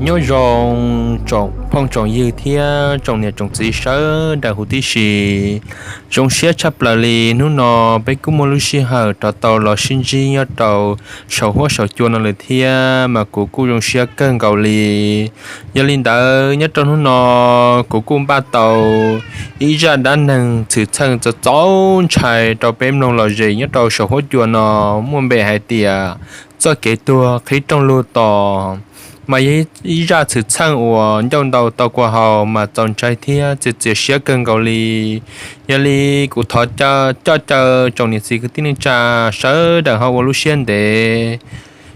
Nyob zoo tsoom phooj tsoom ywg thiab tsoom niam tsoom txiv sawv daws huv tib si. Zoo siab tshaj plaws li hnub no peb kuj muaj lub sij hawm rov tau los sib ntsib nyob rau saum huab saum cua no lawm thiab mas kuv kuj zoo siab kawg nkaus li. Yog li ntawd nyob rau hnub no kuv kuj npaj tau ib zaj dab neeg txhwm txheej txaus txaus ntshai rau peb mloog lom zem nyob rau saum huab cua no, muaj npe hais tias txoj kev tuag qhib rooj lug tos. Mas yog ib zaj txhwm txheej uas ncauj ntau tau kua haus mas txaus ntshai thiab txias txias siab kawg nkaus li. Yog li kuv thov coj caw tsoom niam txiv kwv tij neej tsa sawv daws ho ua lub siab ntev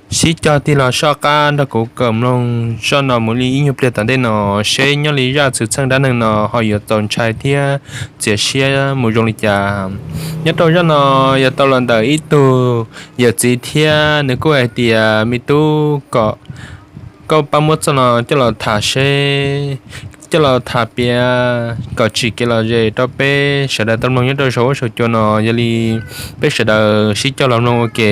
sib cog tig los soj qab nrog kuv kawm mloog zaj no mus li ib nyuag pliag tom ntej no, seb nyob li zaj txhwm txheej dab neeg no ho yuav txaus ntshai thiab txias siab mus zoo li cas. Nyob rau zaj no yog tau los ntawm ib tug yawm txiv thiab nws kuj hais tias, me tub, kom koj pab muab txoj no coj los tham seb, coj los tham piav kom tsim kev lom zem rau peb sawv daws tau mloog nyob rau saum huab saum cua no. Yog li peb sawv daws sib coj los mloog ua ke.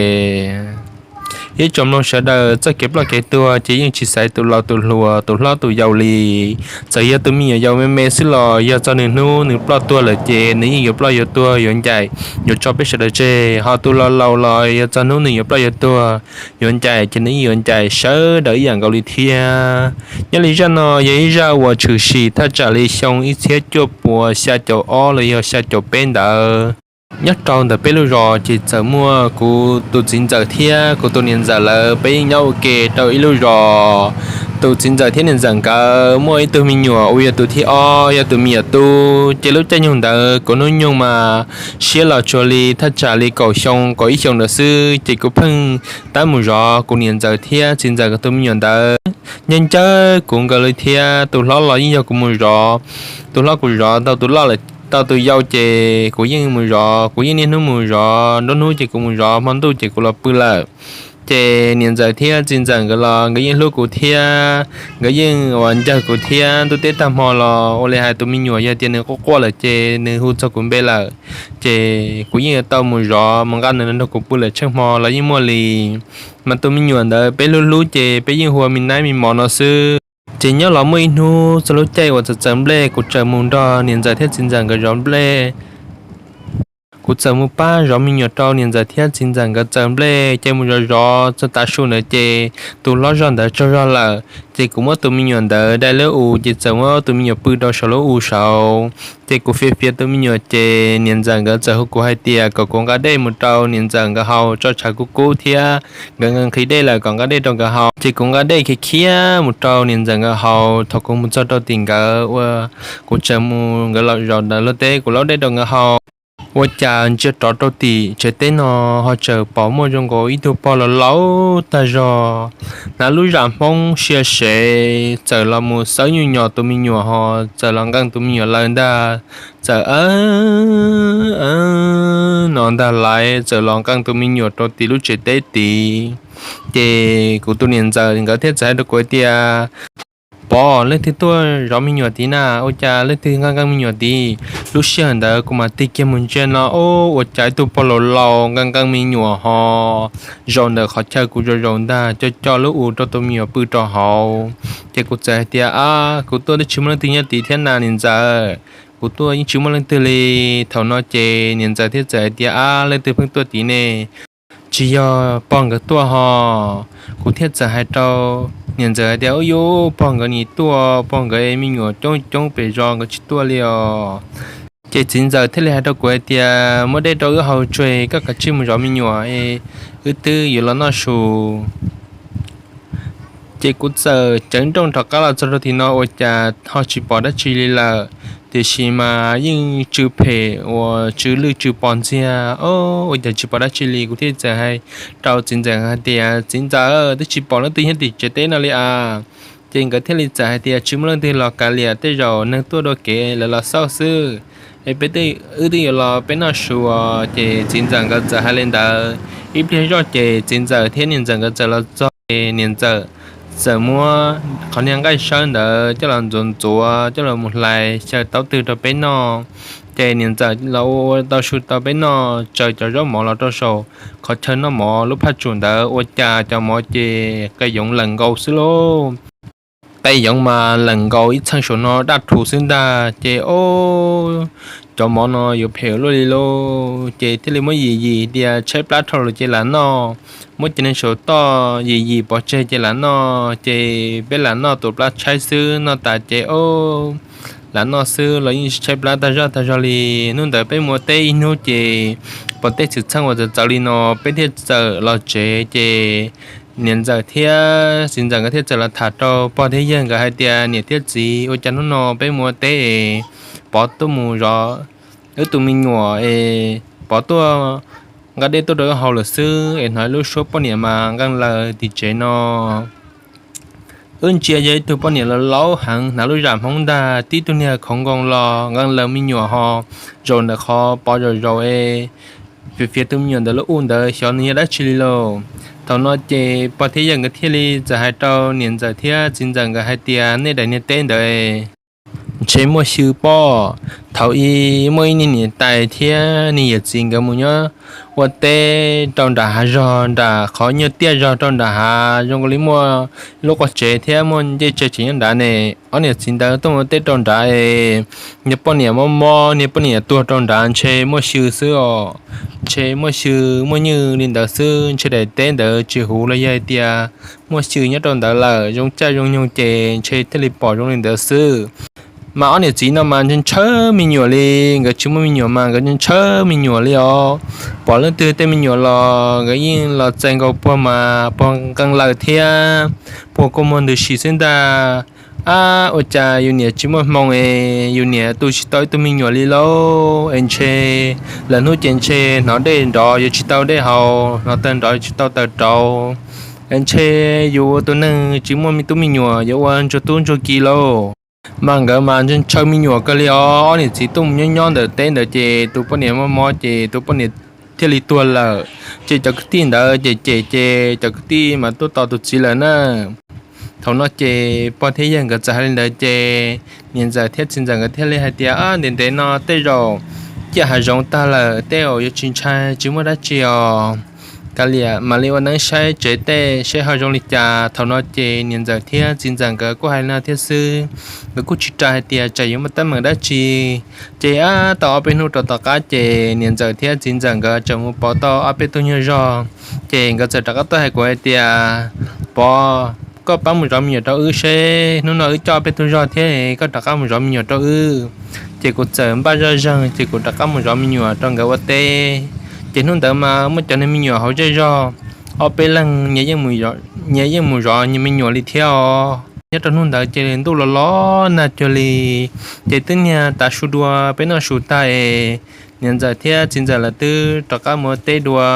Ib tsoom mloog sawv daws, txoj kev ploj kev tuag ces yeej tsis xaiv tus laus tus hluas, tus hlob tus yau li. Txawm yog tus me nyuam yaus me me xwb los yog txog nws hnub nws ploj tuag lawm ces nws yeej yuav ploj yuav tuag yuav ncaim yuav tso peb sawv daws tseg. Ho tus laus laus los yog txog hnub nws yuav ploj yuav tuag yuav ncaim ces nws yeej yuav ncaim sawv daws ib yam nkaus li thiab. Nyob li zaj no yog ib zaj uas tshwm sim thaj tsam li xyoo ib txhiab cuaj puas xya caum ob los yog xya caum peb ntawd. Nyob rau ntawm peb lub zos ces txawm muaj kuv tus txiv ntxawm thiab kuv tus niam ntxawm lawv peb yeej nyob ua ke rau ib lub zos. Tus txiv ntxawm thiab niam ntxawm nkawd muaj ib tug me nyuam uas yog tus thib ob, yog tus me nyuam tub. Ces lub caij nyoog ntawd kuv hnub nyoog mas siab los tsuas li thaj tsam li kaum xyoo kaum ib xyoo ntawd xwb, ces kuv pheej tab mus zov kuv niam ntxawm thiab txiv ntxawm nkawd tus me nyuam ntawd. Nyob ncawg kuv nkawd li thiab, tus hlob los yeej yog kuv mus zov. Tus hlob kuv zov tau tus loj lawm, tau tus yau ces kuv yeej mus zov, kuv yeej niaj hnub mus zov, nruab hnub ces kuv mus zov, hmo ntuj ces kuv los pw lawm. Ces niam ntxawm thiab txiv ntxawm nkawd los nkawd yeej hlub kuv thiab, nkawd yeej uas ncawg kuv thiab. Ntuj teb tag hmo los ua li hais tus me nyuam yog tias nws quaj quaj lawm ces nws hu txog kuv npe lawm, ces kuv yeej yuav tau mus zov mus nqa nws los nrog kuv pw lawm tsheej hmo los yeej muaj li. Mas tus me nyuam ntawd peb hlub hlub ces peb yeej hu ua me naib me mov no xwb. Ces nyob los muaj ib hnub txog lub caij uas txawm txawm nplej, kuv txawm mus nrog niam ntxawm thiab txiv ntxawm nkawd zov nplej. Kuv txawm mus pab zov me nyuam rau niam ntxawm thiab txiv ntxawm nkawd txawm nplej, ces mus zov zov txog tav su ntawd ces tus hlob zog ntawd tsaug zog lawm. Ces kuv muab tus me nyuam ntawd dai lub u, ces txawm muab tus me nyuam pw rau saum lub u saud. Ces kuv fiav fiav tus me nyuam ces niam ntxawm nkawd txawm hu kuv hais tias kom kuv nqa dej mus rau niam ntxawm nkawd haus tso tshav kub kub thiab, nkawd nqhis dej lawm kom nqa dej rau nkawd haus. Ces kuv nqa dej khiav khiav mus rau niam ntxawm nkawd haus. Thaum kuv mus txog rau tim nkawd ua, kuv tseem mus nkawd los zaum ntawd luag teb, kuv laub dej rau nkawd haus. Ua cas ntsia rov rau tim tsev teb no ho tseem pom muaj zoo nkaus ib tug pog laus laus tag zog, hnav lub zam Hmoob sia sev txawm los mus xawb nyuj nyos tus me nyuam ho txawm los nqee tus me nyuam lawm ntag. Txawm a no ntag lais txawm los nqee tus me nyuam rau tim lub tsev teb tid. Ces kuv tus niam ntxawm nkawd thiaj txawm hais rau kuv tias, Pov, leej twg tuaj zov me nyuam tid na? Ua cas leej twg nqee nqee me nyuam tid? Lub sij hawm ntawd kuv mam tig kiag mus ntsia no, ua cas ib tug pog laus laus nqee nqee me nyuam ho zaum ntawm qhov chaw kuv zaum zaum ntag, co co lub u rau tus me nyuam pw rau hauv. Ces kuv txawm hais tias, Ab, kuv tuaj twb tsis muaj leej twg nyob tid thiab na niam ntxawm, kuv tuaj yeej tsis muaj leej twg li. Thaum no ces niam ntxawm thiaj txawm hais tias, Ab, leej twg pheej tuaj tid ne? Tsis yog pog nkawd tuaj ho? Kuv thiaj txawm hais rau niam ntxawm hais tias, Ub, yus pog nkawd nim tuaj, pog nkawd me nyuam coob coob pes zos nkawd tsis tuaj li os. Ces txiv ntxawm thiaj li hais rau kuv hais tias, Muab dej rau wb haus tso, koj kav tsij mus zov me nyuam, wb twb yuav los noj su. Ces kuv txawm ceev nrooj rov qab los txog rau tim no ua cas ho tsis pom dab tsi li lawm, tiam sis mas yeej tsw phem uas tsw lwj tsw pos ntxiag, ua cas tsis pom dab tsi li. Kuv thiaj txawm hais rau txiv ntxawm hais tias, Txiv ntxawm, twb tsis pom leej twg nyob tim tsev teb no li as. Ces nkawd thiaj li txawm hais tias, Tsis muaj leej twg los kav liam, tej zaum neeg tuaj dua kev lawv los xauj xwb. Es peb, wb twb yuav los peb noj su. Ces txiv ntxawm nkawd txawm hais li ntawd. Ib pliag zoj ces txiv ntxawm thiab niam ntxawm nkawd txawm los txog, ces niam ntxawm txawm muab qhov niag nqaij sawb ntawd coj los ntxuav ntxuav coj los mus hlais xyaw taub twg rau peb noj. Ces niam ntxawm los ua ua tau su tau peb noj, tsaws cov zaub mov los rau saum qhov chaw noj mov lub phaj tsum ntawd, ua cas cov mov ces qe yoov lawm nkaus xwb lauj. Ej, yoov mas lees nkaus ib txheej saum no daj rhuv xwb ntag ces o, cov mov no yuav phem luaj li lauj. Ces thiaj li muab yim yim tias tshaib plab dhau lawm ces lam noj. Muab cov neeg saum toj yim yim pov tseg ces lam noj, ces peb lam noj tus plab tshaib xwb, noj tas ces o, lam noj xwb los yeej tshaib plab tag zog tag zog li. Hnub ntawd peb mus ua teb ib hnub ces pom tej xwm txheej uas txawv txawv li no, peb thiaj txawm los tsev ces niam ntxawm thiab txiv ntxawm nkawd thiaj txawm los tham rau pog thiab yawg nkawd hais tias, niam thiab txiv, ua cas hnub no peb mus ua teb es Pov tuaj mus zov wb tus me nyuam es Pov tuaj nqa dej tuaj rau wb haus lawm xwb es hnov lub suab poj niam mas nqee laws tim tsev no. Wb ntsia yog ib tug poj niam laus laus heev, hnav lub zam Hmoob ntag, tib tug niag khoov nkoos los nqee laws me nyuam ho zaum ntawm qhov Pov zaum zaum es fiav fiav tus me nyuam ntawm lub u ntawd xyov nws yog dab tsi li lauj. Thaum no ces pog thiab yawg nkawd thiaj li txawm hais rau niam ntxawm thiab txiv ntxawm nkawd hais tias, nej daim niag teb ntawd ntshe muaj xyw pob. Thaum ub muaj ib niag niam tais thiab niag yawm txiv nkawd mus nyob ua teb rau nram hav zog, nram qhov nyuag tiaj zog rau nram hav zoo nkaus li muaj lub quaj tsev thiab muaj ncej tsev tseem nyob nrad ne. Ob niam txiv ntawd tuaj mus ua teb rau nrad es niag poj niam mob mob, niag poj niam tuag rau nrad ntshe muaj xyw xwb os. Ntshe muaj xyw muaj nywj li ntawd xwb, ntshe daim teb ntawd tsis huv los yog hais tias muaj xyw nyob rau ntawd lawm, zoo caij zoo nyoog ces ntshe thiaj li pom zoo li ntawd xwb. Mas ob niam txiv no mas ntshaw ntshaw me nyuam li, nkawd tsis muaj me nyuam mas nkawd ntshaw ntshaw me nyuam li os. Pom leej twg tej me nyuam los nkawd yeej los txais nkaus puag mas puag nqee laws thiab puag kua muag ntws si xwb ntag. Ab, ua cas yus niam tsis muaj hmoo es yus niam tu tsis tau ib tug me nyuam li lauj. Es ntshe lawm hnub ces ntshe hnov dej nrov yuav tsis tau dej haus, hnov taws nrov yuav tsis tau taws rauv. Es ntshe yus ua tus neeg tsis muaj me tub me nyuam yuav ua ntsuag tub ntsuag ki lauj. Mas nkawd mas ntshaw ntshaw me nyuam kawg li os. Ob niam txiv tuaj mus nyob nyob ntawm teb ntawd ces tus poj niam mob mob ces tus poj niam thiaj li tuag lawm. Ces cov kwv tij ntawd ces cem ces cov kwv tij mas tuaj tos tus txiv lawm na. Thaum no ces pog thiab yawg nkawd txawm hais li ntawd ces niam ntxawm thiab txiv ntxawm nkawd thiaj li hais tias, ntev ntev no tej zaum ciaj hav zoov tag lawm tej zaum yuav tsis ntshai tsis muaj dab tsi os. Kav liam mam li ua neeb saib tsev tej seb ho zoo li cas. Thaum no ces niam ntxawm thiab txiv ntxawm nkawd kuj hais li no thiab xwb, nkawd kuj tsis ras hais tias tsam yuav muaj teeb meem dab tsi. Ces ab tau ob peb hnub rau tom qab ces niam ntxawm thiab txiv ntxawm nkawd tseem mus pauv tau ob peb tug nyuag zog. Ces nkawd txawm rov qab tuaj hais kuv hais tias, Pov, koj pab mus zov me nyuam rau wb seb, hnub no wb coj peb tug zog thiab, koj rov qab mus zov me nyuam rau wb. Ces kuv txawm npaj zoj zeeg ces kuv rov qab mus zov me nyuam rau nkawd ua teb. Ces hnub ntawd mas muaj cov niag me nyuam hauv zej zog ob peb leeg nyias yeej mus zov nyias me nyuam li thiab os. Nyob rau hnub ntawd ces ntuj los los nag cuag li, ces twb niag tav su dua peb noj su tag es niam ntxawm thiab txiv ntxawm lawv twb rov qab mus ua teb dua.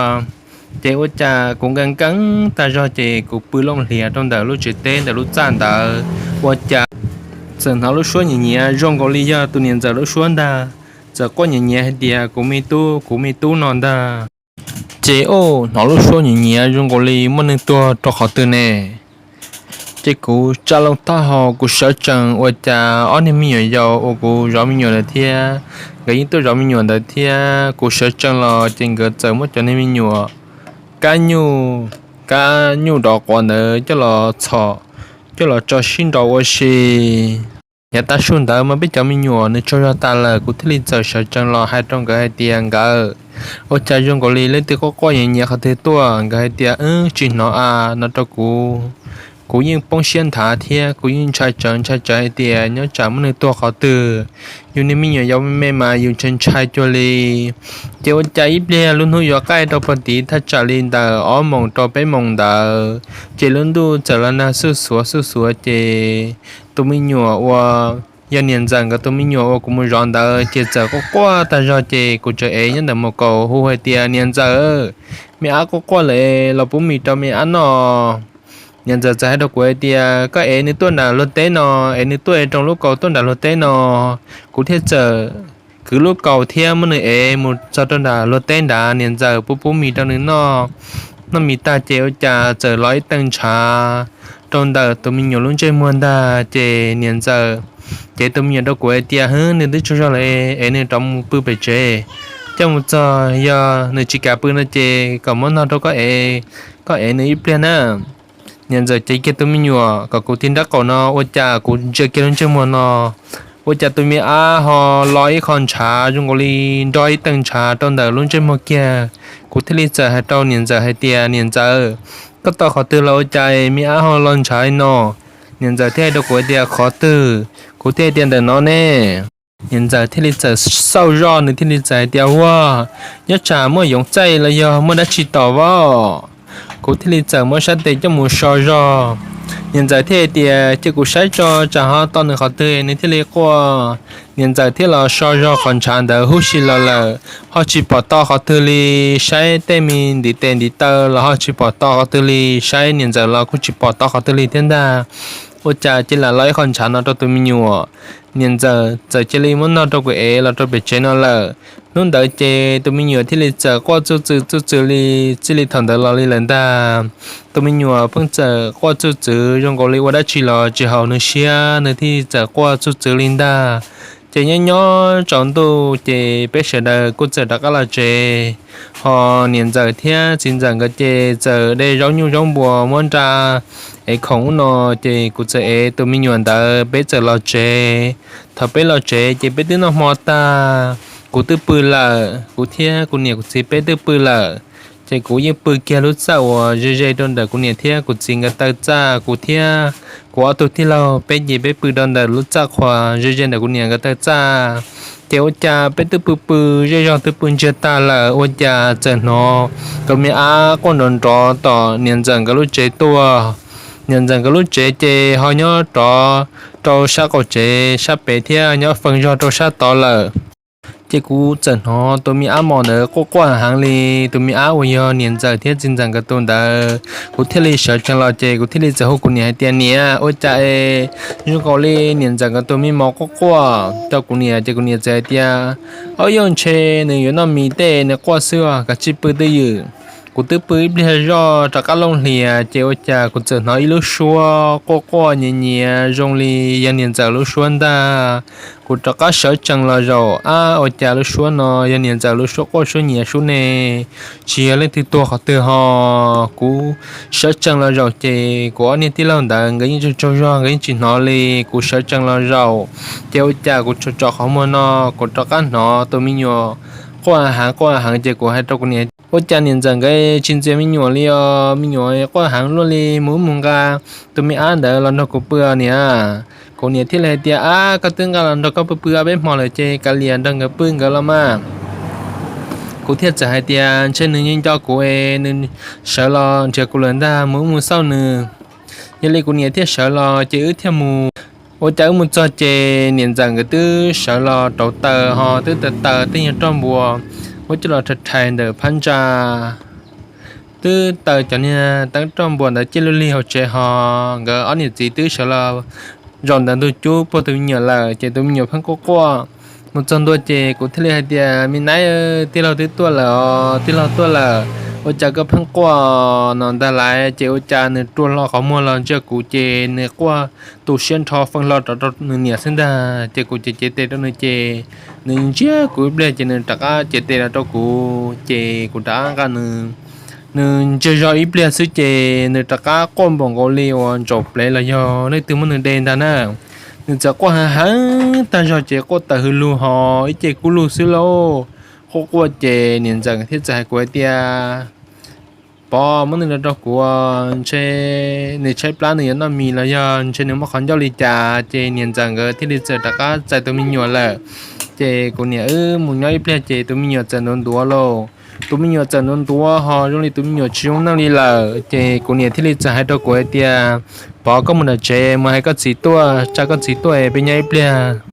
Ces ua cas kuv nkees nkees tag zog ces kuv pw looj hlias rau ntawm lub tsev teb ntawm lub txaj ntawd, ua cas txawm hnov lub suab nyiam nyiav zoo nkaus li yog tus niam ntxawm lub suab ntag, txawm quaj nyiam nyiav hais tias, Kuv me tub, kuv me tub, no ntag. Ces hnov lub suab nyiam nyiav zoo nkaus li muaj neeg tuag rau qhov twg ne. Ces kuv tsa loo taub hau kuv sawv tsees ua cas ob niag me nyuam yaus uas kuv zov me nyuam ntawd thiab, nkawd yeej tuaj zov me nyuam ntawd thiab. Kuv sawv tsees los ces nkawd txawm muab cov niag me nyuam kab nyuj, kab nyuj dov quav ntawd coj los txhom, coj los tso sib nraus ua si. Yav tav su ntawd mas peb cov me nyuam nws tsaug zog tas lawm, kuv thiaj li txawm sawv tsees los hais rau nkawd hais tias, Nkawd, ua cas zoo nkaus li leej twg quaj quaj nyiav nyiav qhov twg tuaj? Nkawd hais tias, Wb tsis hnov a, no rau kuv. Kuv yeej poob siab nthav thiab kuv yeej ntshai tsawv ntshai tsawv hais tias nyob tsam muaj neeg tuag qhov twg. Yus niag me nyuam yaus me me mas yus ntshai ntshai cuag li. Ces ua cas ib pliag lub hnub yuav qaij rau puag tid thaj tsam li ntawm ob moos rau peb moos ntawd, ces lub ntuj txawm los nag xuj xuav xuj xuav ces tus me nyuam uas yog niam ntxawm nkawd tus me nyuam uas kuv mus zov ntawd ces txawm quaj quaj tag zog ces kuv tseem ev nyob ntawm mus kaus hu hais tias, Niam ntxawm, me ab quaj quaj lawm, los pub mis rau me ab noj. Niam ntxawm txawm hais rau kuv hais tias, Koj ev nws tuaj nram luag teb no, ev nws tuaj ev rau lub kaus tuaj nram luag teb no. Kuv thiaj txawm kwv lub kaus thiab muab nws ev mus txog rau nram luag teb nrad, niam ntxawm pub pub mis rau nws noj. Noj mis tag ces ua cas txawm los ib teeg ntshav rau ntawm tus me nyuam lub ntsej muag ntag. Ces niam ntxawm cev tus me nyuam rau kuv hais tias, Hwb, nws twb tsaug zog lawm, ev nws rov mus pw pem tsev, coj mus txog yog nws tsis kam pw no ces kom muab nog rau koj ev, koj ev nws ib pliag na. Niam ntxawm cev kiag tus me nyuam kom kuv tig nraub qaum no, ua cas kuv ntsia kiag lub ntsej muag no, ua cas tus me ab ho lo ib qho ntshav zoo nkaus li nrog ib teeg ntshav rau ntawm lub ntsej muag kiag. Kuv thiaj li txawm hais rau niam ntxawm hais tias, Niam ntxawm, koj tau qhov twg los ua cas me ab ho lo ntshav li no? Niam ntxawm thiaj hais rau kuv hais tias, Qhov twg? Kuv thiaj hais tias, Ntawm no ne. Niam ntxawm thiaj li txawm xauj zoj, nws thiaj li txawm hais tias, Ua, nyob tsam muaj yoov txaij los yog muaj dab tsi tom voj. Kuv thiaj li txawm muab sab tes coj mus so zog. Niam ntxawm thiaj hais tias, Cia kuv saib tso tsam ho tom nws qhov twg nws thiaj li quaj. Niam ntxawm thiaj los so zog qhov ntshav ntawd huv si los lawm, ho tsis pom tom qhov twg li. Saib tej me ntiv tes ntiv taw los ho tsis pom tom qhov twg li, saib niam ntxawm los kuj tsis pom tom qhov twg li thiab ntag. Ua cas cia li lo ib qho ntshav no rau tus me nyuam? Niam ntxawm txawm cia li muab noj rau kuv ev los rau pem tsev no lawm. Hnub ntawd ces tus me nyuam thiaj li txawm quaj txuj txwv txuj txwv li txij li thaum ntawd los li lawm ntag. Tus me nyuam pheej txawm quaj txuj txwv zoo nkaus li ua dab tsi los tsis haum nws siab, nws thiaj li txawm quaj txuj txwv li ntag. Ces nyob nyob tsaus ntuj ces peb sawv daws kuj txawm rov qab los tsev. Ho niam ntxawm thiab txiv ntxawm nkawd ces txawm de zaub nyuj zaub npua muab nra ev khoom ub no, ces kuv txawm ev tus me nyuam ntawd peb txawm los tsev. Thaum peb los tsev ces peb twb noj hmo tag, kuv twb pw lawm, kuv thiab kuv niam kuv txiv peb twb pw lawm. Ces kuv yeej pw kiag lub txaj uas ze ze rau ntawm kuv niam thiab kuv txiv nkawd taw txaj, kuv thiab kuv ob tug tij laug peb ces peb pw rau ntawm lub txaj qhua ze ze ntawm kuv niam nkawd taw txaj. Ces ua cas peb twb pw pw zej zog twb pw ntsiag tag lawm, ua cas txawm hnov tus me ab quaj nrov nrov tom niam ntxawm nkawd lub tsev tuaj. Niam ntxawm nkawd lub tsev ces ho nyob rov rau sab qaum tsev sab pem thiab nyob feej zog rau sab tod lawm. Ces kuv txawm hnov tus me ab mos ntawd quaj quaj heev li. Tus me ab uas yog niam ntxawm thiab txiv ntxawm nkawd tus ntawd, kuv thiaj li sawv tsees los ces kuv thiaj li txawm hu kuv niam hais tias, Niam, ua cas es zoo nkaus li niam ntxawm nkawd tus me mos quaj quaj rau kuv niam? Ces kuv niam txawm hais tias, Ob, yog ntshe nws yuav noj mis tej nws quaj xwb, kav tsij pw twj ywm. Kuv twb pw ib pliag zoj rov qab looj hlias ces ua cas kuv txawm hnov ib lub suab quaj quaj nyiav nyiav zoo li yog niam ntxawm lub suab ntag. Kuv rov qab sawv tsees los zaum, ab, ua cas lub suab no yog niam ntxawm lub suab quaj suab nyiav sub ne, tsis yog leej twg tuag qhov twg ho. Kuv sawv tsees los zaum ces kuv ob niag tij laug ntawd nkawd yeej tsaug tsaug zog nkawd yeej tsis hnov li. Kuv sawv tsees los zaum ces ua cas kuv tsom tsom qhov muag no, kuv rov qab hnov tus me nyuam quaj heev quaj heev ces kuv hais rau kuv niam, Ua cas niam ntxawm nkawd tsis ntxias me nyuam li os? Me nyuam quaj heev luaj li, mus wb mus nqa tus me ab ntawd los nrog kuv pw niam. Kuv niam thiaj li hais tias, Ab, koj twb nqa los nrog koj pw pw ob peb hmo lawm ces kav liam nrog nkawd pw nkawd los mas. Kuv thiaj txawm hais tias, Ntshe nws nco kuv es nws sawv los nrhiav kuv lawm ntag, mus wb mus xauj nws. Yog li kuv niam thiaj sawv los ces wb thiaj mus. Ua cas wb mus txog ces niam ntxawm nkawd twb sawv los rauv taws ho twb taws taws tej nyuag roj npua muab coj los rhais rhais ntawm phab ntsa. Twb taws cov niag teeb roj npua ntawd ciaj luj lig hauv tsev ho nkawd ob niam txiv twb sawv los zaum ntawm ntug cub puag tus me nyuam lawm ces tus me nyuam pheej quaj quaj. Mus txog ntua ces kuv thiaj li hais tias, Me nab, tij laug twb tuaj lawm os, tij laug tuaj lawm, ua cas koj pheej quaj no ntag lauj? Ces ua cas nws rua hlo qhov muag los ntsia kuv ces nws quaj tu siab nrho feej hlo rov rau nws niam xwb ntag. Ces kuv cev cev tes rau nws ces nws ntsia kuv ib pliag ces nws rov qab cev tes los rau kuv ces kuv rov qab nqa nws. Nws ntsia zog ib pliag xwb ces nws rov qab quaj npaum nkaus li uas ntsaum plev los yog leej twg muab nws de ntag na. Nws txawm quaj heev heev tag zog ces quaj tawm hws lug ho ib ce kub lug xwb lauj. Quaj quaj ces niam ntxawm thiaj txawm hais kuv hais tias, Pov, muab nws los rau kuv, ntshe nws tshaib plab nws yuav noj mis los yog ntshe nws muaj qhov ncauj li cas. Ces niam ntxawm nkawd thiaj li txawm rov qab txais tus me nyuam lawm. Ces kuv niam wb mus nyob ib pliag ces tus me nyuam txawm ntuav ntuav lauj. Tus me nyuam txawm ntuav ntuav ho zoo li tus me nyuam tsis zoo neej li lawm. Ces kuv niam thiaj li txawm hais rau kuv hais tias, Pov, koj mus nram tsev mus hais koj txiv tuaj, tsa koj txiv tuaj es peb nyob ib pliag.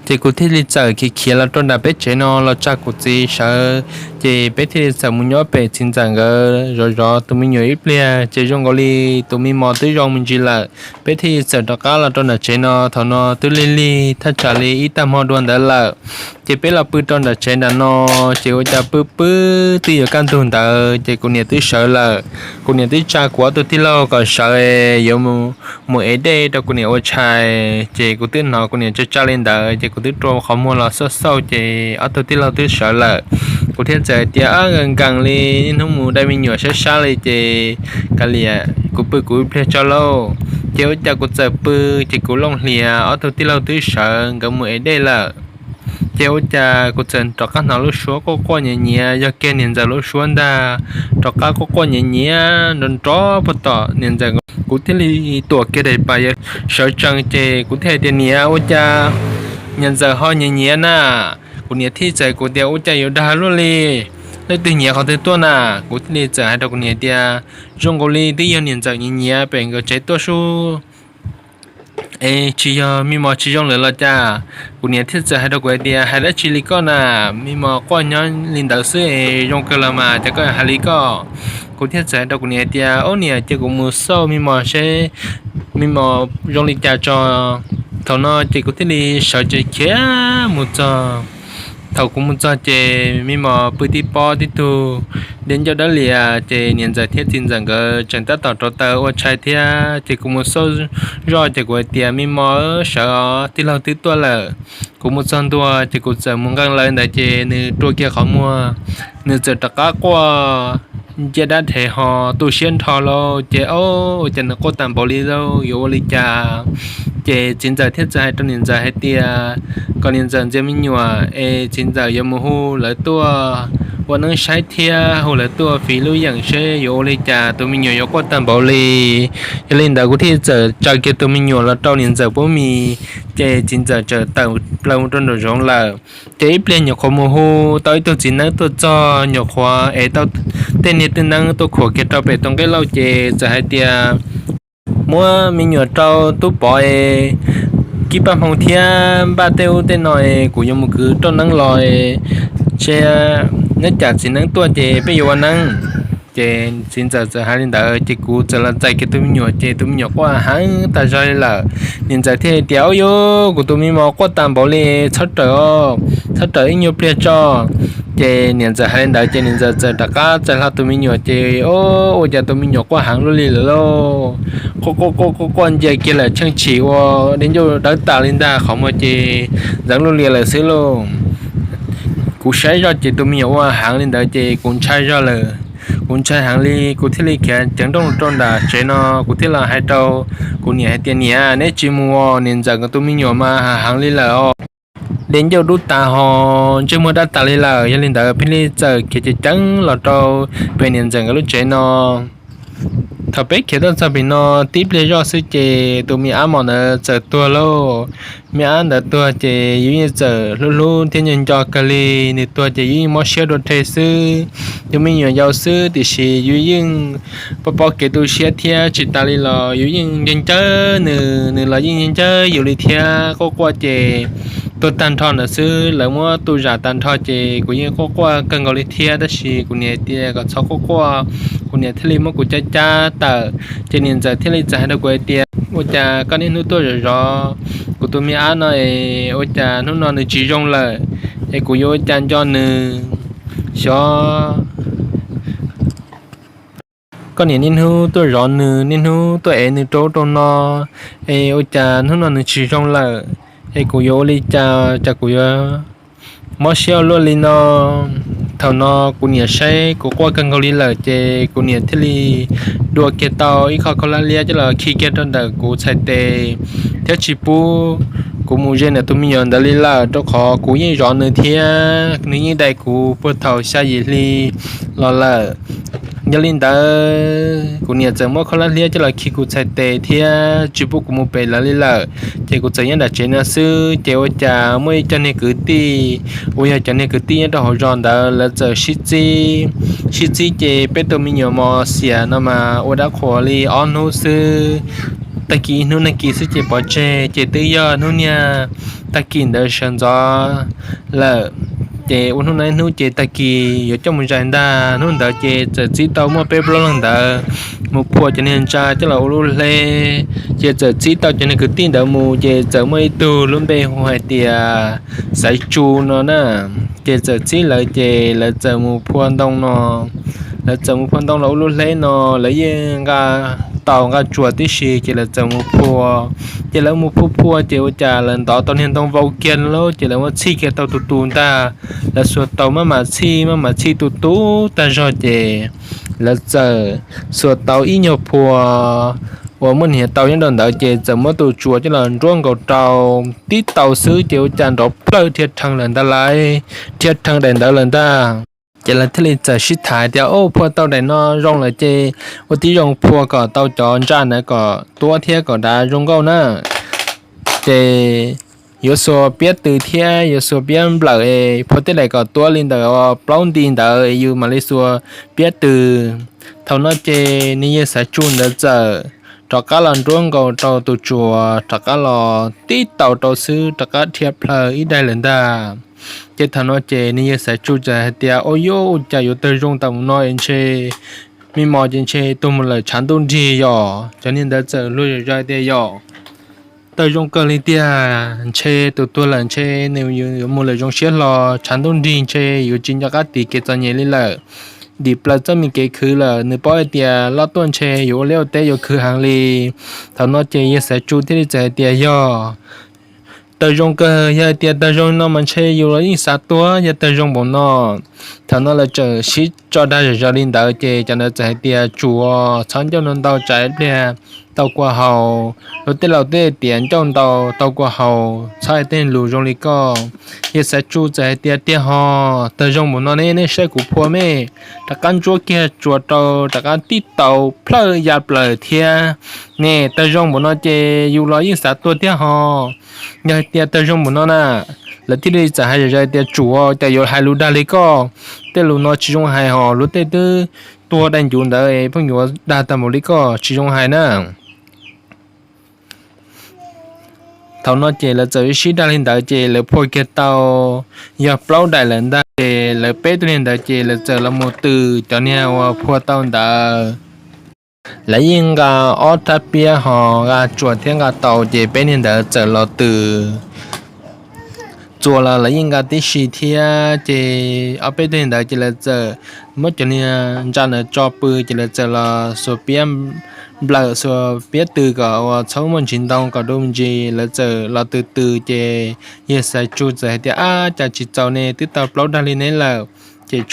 Ces kuv thiaj li txawm khiav khiav los rau nram peb tsev no los tsa kuv txiv sawv. Ces peb thiaj li txawm mus nyob pem txiv ntxawm nkawd zov zov tus me nyuam ib pliag ces zoo nkaus li tus me mos twb zoo me ntsis lawm. Peb thiaj li txawm rov qab los rau nram tsev no, thaum no twb lig lig thaj tsam li ib tag hmo dua ntawd lawm. Ces peb los pw rau nram tsev nram no, ces ua cas pw pw twb yuav kaj ntug ntawd ces kuv niam twb sawv lawm. Kuv niam twb tsa kuv ob tug tij laug kom sawv yuav mus ev dej rau kuv niam ua tshais. Ces kuv twb hnov kuv niam tsa tsa li ntawd ces twb rua qhov muag los xauj xauj ces ob tug tij laug twb sawv lawm. Kuv thiaj txawm hais tias, Nkees nkees li, niaj hnub mus dai me nyuam sab sab li ces kav liam, kuv pw kuv ib pliag tso lauj. Ces ua cas kuv txawm pw, ces kuv looj hlias ob tug tij laug twb sawv nkawd mus ev dej lawm. Ces ua cas kuv txawm rov qab hnov lub suab quaj quaj nyiav nyiav, yog kiag niam ntxawm lub suab ntag, rov qab quaj quaj nyiav nyiav nrov nrov puag tom niam ntxawm. Kuv thiaj li tuam kiag daim pam sawv tsees ces kuv thiaj hais tias, Niam, ua cas niam ntxawm ho nyiav nyiav na? Kuv niam thiaj txawm hais kuv tias, Ua cas yuav dag luaj li? Leej twg nyiav qhov twg tuaj na? Kuv thiaj li txawm hais rau kuv niam tias, Zoo nkaus li twb yog niam ntxawm nyiav nyiav pem nkawd tsev tuaj sub. Es tsis yog me mos tsis zoo lawm los cas? Kuv niam thiaj txawm hais rau kuv hais tias, Hais dab tsi li koj na? Me mos quaj nyob li ntawd xwb es zoo kawg los mas, cas koj hais li koj? Kuv thiaj txawm hais rau kuv niam hais tias, Ob niam, cia kuv mus xauj me mos seb me mos zoo li cas tso. Thaum no ces kuv thiaj li sawv tsees khiav mus txog. Thaum kuv mus txog ces me mos pw tib pob tib tug deb ncauj dawb lias, ces niam ntxawm thiab txiv ntxawm nkawd tseem tab tom rauv taws ua tshais thiab. Ces kuv mus xauj zoj ces kuv hais tias, Me mos, sawv os, tij laug twb tuaj lawm. Kuv mus txog ntua ces kuv txawm mus nqee lawv ntawd ces nws rua kiag qhov muag, nws txawm rov qab quaj nciaj dab dhev ho tu siab nrho lauj. Ces, Ua cas nws quaj tag npaum li lauj, yuav ua li cas? Ces txiv ntxawm thiaj txawm hais rau niam ntxawm hais tias kom niam ntxawm ntxias me nyuam es txiv ntxawm yuav mus hu lawv tuaj ua neeb saib thiab hu lawv tuaj fiv lub yeem seb yuav ua li cas tus me nyuam yuav quaj tag npaum li. Yog li ntawd kuv thiaj txawm tsa kiag tus me nyuam los rau niam ntxawm pob mis, ces txiv ntxawm txawm tawm plaws mus rau nraum zoov lawm. Ces ib pliag nyuam qhuav mus hu tau ib tug txiv neeb tuaj txog, nyuam qhuav ev tau tej niag twj neeb tuaj khuam kiag rau pem tus nqaij lauj, ces txawm hais tias, Muab me nyuam rau tub pov es kib paj hmoo thiab npaj tej ub tej no es kuv yuav mus kwv roj neeb los, ntshe neb cov txiv neeb tuaj ces peb yuav ua neeb. Ces txiv ntxawm txawm hais li ntawd ces kuv txawm los txais kiag tus me nyuam ces tus me nyuam quaj heev tas zog li lawm. Niam ntxawm thiaj hais tias, Ub yuj, kuv tus me mos quaj tag npaum li, txhob rawm, txhob rawm ib nyuag pliag tso. Ces niam ntxawm hais li ntawd ces niam ntxawm txawm rov qab txais hlo tus me nyuam ces, Ub, ua cas tus me nyuam quaj heev luaj li lawm lauj? Quaj quaj quaj quaj quaj ncia kiag lawm, tsheej tshim ua dej ncauj dawb tas li ntag, qhov muag ces ntxeev luj lias lawm xwb lauj. Kuv saib zoj ces tus me nyuam ua heev li ntawd ces kuv ntshai zog lawm. Kuv ntshai heev li, kuv thiaj li khiav ceev nrooj rau nram tsev no, kuv thiaj los hais rau kuv niam hais tias, Niam, neb tsis mus, niam ntxawm nkawd tus me nyuam mas heev li lawm os. Dej ncauj dub tas ho ntsej muag dawb tas li lawm. Yog li ntawd peb thiaj li txawm khiav ceev ceev los rau pem niam ntxawm nkawd lub tsev no. Thaum peb khiav tuaj txog pem no tib pliag zoj xwb ces tus me ab mos ntawd txawm tuag lauj. Me ab ntawd tuag ces yus yeej txawm hlub hlub thiab nco nco kawg li. Nws tuag ces yus yeej mob siab dua rhe xwb. Yus me nyuam yaus xwb tiam sis yus yeej paub paub kev tu siab thiab tsis tas li los yus yeej nco nco nws, nws los yeej nco nco yus li thiab. Quaj quaj ces tuag tag nrho ntawd xwb, lawv muab tu zam tag nrho ces kuv yeej quaj quaj kawg nkaus li thiab, tab sis kuv niam tias kom txhob quaj quaj, kuv niam thiaj li muab kuv cab cab tawm. Ces niam ntxawm thiaj li txawm hais rau kuv hais tias, Ua cas koj niaj hnub tuaj zov zov kuv tus me ab no es ua cas hnub no nws tsis zoo lawm, es kuv yuav ua cas nco nws? Xyov koj niam niaj hnub tuaj zov nws, niaj hnub tuaj ev nws rau ub rau no, es ua cas hnub no nws tsis zoo lawm, es kuv yuav ua li cas, cas kuv yuav mob siab ua luaj li no? Thaum no kuv niam saib kuv quaj kawg nkaus li lawm ces kuv niam thiaj li dua kiag tau ib qho khaub hlab liab coj los khi kiag rau ntawm kuv txhais tes, thiab tsis pub kuv mus ze ntawm tus me nyuam ntawd li lawm, rau qhov kuv yeej zov nws thiab nws yeej dai kuv puag thaum xya yim hli los lawm. Yog li ntawd kuv niam txawm muab khaub hlab liab coj los khi kuv txhais tes thiab tsis pub kuv mus pem lawv li lawm. Ces kuv txawm nyob nram tsev no xwb, ces ua cas muaj ib co niag kwv tij uas yog cov niag kwv tij nyob rau hauv zos ntawd lawv txawm sib txib, sib txib ces peb tus me nyuam mos xiam no mas ua dab qhuas li ob hnub xwb, tag kis ib hnub nag kis xwb ces pov tseg, ces twb yog hnub niag tag kis ntawd sawv ntxov lawm. Ces ua hnub no ib hnub ces tag kis yuav coj mus zais ntag. Hnub ntawd ces txawm txib tau muaj peb plaub leeg ntawd mus phua cov niag ntsa coj los ua lub hleb. Ces txawm txib tau cov niag kwv tij ntawd mus, ces txawm muaj ib tug lub npe hu hais tias Xaiv Tsu no na. Ces txawm txib lawv, ces lawv txawm mus phua ntoo no, lawv txawm mus phua ntoo los ua lub hleb no, lawv yeej nqa tau nqaj tsuas tib si ces lawv txawm mus phua. Ces lawv mus phua phua ces ua cas lawv ntov tau niag ntoo vau kiag lawm ces lawv muab txhij kiag tau tus tus ntag. Lawv xuas tau maj mam txhij maj mam txhij tus tus tag zog ces lawv txawm xuas tau ib nyuag phua uas muaj hniav tau nyob rau ntawd ces txawm muab tus tsuas coj los nruab nkaus rau, tib tau xwb ces ua cas nrov plawg dhia rhees lawm ntag lauj, dhia rhees daim ntawd lawm ntag. Ces lawv thiaj li txawm sib tham tias, Ub, phua tau daim no zoo lawm ces ua tib zoo phua kom tau cov ntsa ntawd kom tuab thiab kom dav zoo nkauj na. Ces yuav xuas piab tw thiab yuav xuas piab nplawm, phua tej daim kom tuab li ntawm plaub nti ntawd yus mam li xuas piab tw. Thaum no ces niag yawg Xaiv Tsu ntawd txawm rov qab los nruab nkaus rau tus tsuas, rov qab los tib tau rau xwb rov qab dhia plawg ib daim lawm ntag. Ces thaum no ces niag yawg Xaiv Tsu txawm hais tias, Ua yuj, ua cas yuav tawg zoo tam mus no es ntshe me mos ces ntshe tuag mus lawm tshav ntuj nrig yom? Cov niag ntawd txawm luag zom zaws tias, Yog, tawg zoo kawg li tiag, ntshe tus tuag lawm ntshe nws yuav mus lawm zoo siab hlo, tshav ntuj nrig ntshe yuav tsis nco qab tiv kev txom nyem li lawm. Dim plaws txoj me kev khwv lawm, nws paub hais tias loj tuaj ntshe yuav ua liaj ua teb yuav khwv heev li. Thaum no ces yawg Xaiv Tsu thiaj li txawm hais tias, Yog, tawg zoo kawg, yog hais tias tawg zoo no mas ntshe yus los yeej xav tuag, yog tawg zoo npaum no. Thaum no lawv txawm sib tso dag zom zaws li ntawd ces cov ntawd txawm hais tias, Tsuas, txhob ncauj ntau ntau tsam ib pliag tau kua haus. Luag tej laus twb tias ncauj ntau tau kua haus, txhob hais tej lus zoo li koj. Yawg Xaiv Tsu txawm hais tias, Tiag ho, tawg zoo npaum no ne, nej saib kuv phua me. Rov qab ntsuab kiag tsuas rau, rov qab tib tau plawg ya plaws thiab. Ne, tawg zoo npaum no ces yus los yeej xav tuag thiab ho. Yog hais tias tawg zoo npaum no na, lawv thiaj li txawm hais zom zaws tias, Tsuas, cas yuav hais lus dag li koj? Tej lus no tsis zoo hais ho, luag tej twb tuag dai ncuv ntawd pheej yuav dag tag npaum li koj, tsis zoo hais na. Thaum no ces lawv txawm sib dag li ntawd ces lawv phua kiag tau yog plaub daim lawm ntag ces lawv peb tug niag ntawd ces lawv txawm los mus tws cov niag uas phua tau ntawd. Lawv yeej nqa ob rab piab ho nqa tsuas thiab nqa taus ces peb niag ntawd txawm los tws txuas los lawv yeej nqa tib si thiab ces ob peb tug niag ntawd ces lawv txawm muab cov niag ntsa ntawd tso pw ces lawv txawm los xuas piab nplawm xuas piab tw kom uas txhob muaj ntsis ntoo kom du ntsis, lawv txawm los tws tws ces yawg Xaiv Tsu txawm hais tias, Ab, cas tsis txaus ne, twb tau plaub dag li neb lawm. Ces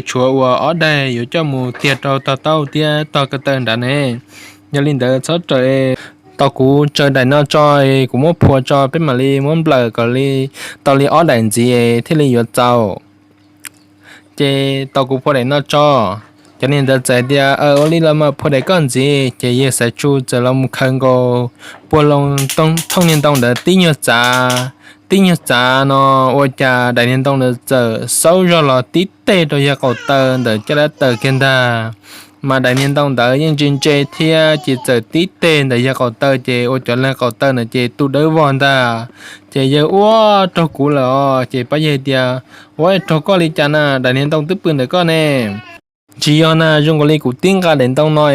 tshuav uas ob daim yuav coj mus tiag rau tog taub thiab tog ko taw nrad ne. Yog li ntawd txhob raws, tau kuv tsaws daim no tso, kuv muab phua tso peb mam li muab nplawm kom li tau li ob daim ntxiv thiaj li yuav txaus. Ces tau kuv phua daim no tso. Cov niag ntawd txawm tias, Ua li los mas phua daim koj ntxiv. Ces yawg Xaiv Tsu txawm los mus khaws nkaus puag loo thooj niag ntoo ntawd tib nyuag txav. Tib nyuag txav no ua cas daim niag ntoo ntawd txawm xaub zog los tib teg rau yawg qaum taw ntawm caj dab taws kiag ntag. Mas daim niag ntoo ntawd yeej ntse ntse thiab ces txawm tib teg ntawm yawg qaum taw ces ua cov leeg qaum taw na ces tu dawb vog ntag. Ces yawg ua raug kuv lawm os. Ces pab yawg tias, Ua raug koj li cas na, daim niag ntoo twb pw ntawm koj ne. Tsis yog na, zoo nkaus li kuv tib nqa daim ntoo no,